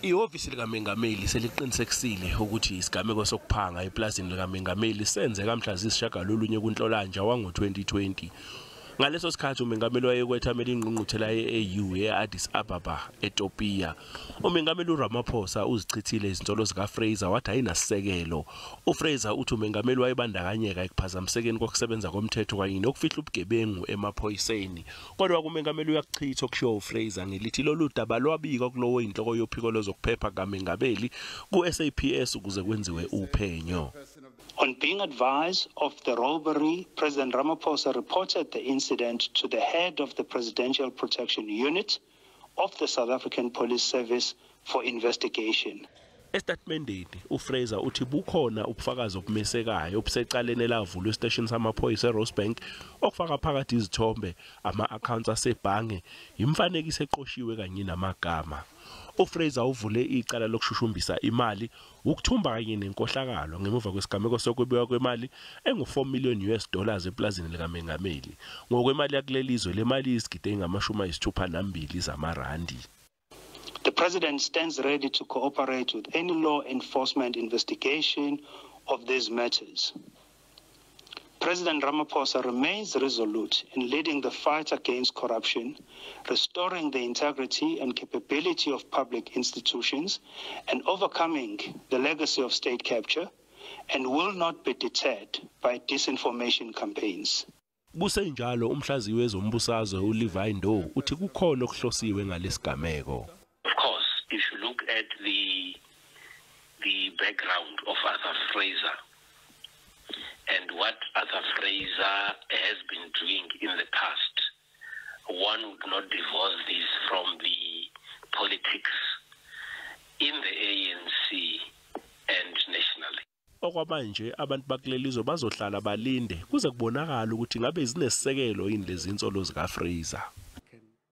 Ihhovisi likaMengameli seliqinisekisile ukuthi isigameko sokuphanga eplazini likaMengameli senzeka mhla ziyisishiyagalolunye kuNhlolanja wango-2020. Ngaleso sikhathi umengameli wayekwethamela ingqungquthela ye-AU e-Addis Ababa, eTopiya. Umengameli uRamaphosa uzichithile izinsolo zikaFraser wathi ayinasisekelo. UFraser uthi umengameli wayebandakanyeka ekuphazamisekeni kokusebenza komthetho kanye nokufihla ubugebengu emaphoyiseni. Kodwa umengameli uyakuchitha okushiwo uFraser ngelithi lolu daba lwabikwa kulowo inhloko yophiko lwezokuphepha kamengameli ku-SAPS ukuze kwenziwe uphenyo. On being advised of the robbery, President Ramaphosa reported the incident to the head of the Presidential Protection Unit of the South African Police Service for investigation. Estatimendeni uFraser uthi bukhona ubufakazi obumesekayo obusecaleni elavulwa esiteshini samaphoyisa eRosebank, okufaka phakathi izithombe, ama-accounts asebhange, imifanekiso eqoshiwe kanye namagama. UFraser uvule icala lokushushumbisa imali, ukuthumba kanye nenkohlakalo ngemuva kwesigameko sokwebiwa kwemali engu-4 million US dollars eplazini likaMengameli. Ngokwemali yakuleli zwe, le mali iyisigidi engamashumi ayisithupha nambili zamarandi. The President stands ready to cooperate with any law enforcement investigation of these matters. President Ramaphosa remains resolute in leading the fight against corruption, restoring the integrity and capability of public institutions, and overcoming the legacy of state capture, and will not be deterred by disinformation campaigns. Kusenjalo, umhlaziyi wezombusazwe uLevi Ndou uthi kukhona okuhlosiwe ngalesigameko. Of course, if you look at the background of Arthur Fraser and what Arthur Fraser has been doing in the past, one would not divorce this from the politics in the ANC and nationally. Okwamanje abantu bakuleli zwe bazohlala balinde kuze kubonakala ukuthi ngabe zinesisekelo yini lezi insolo zikaFraser.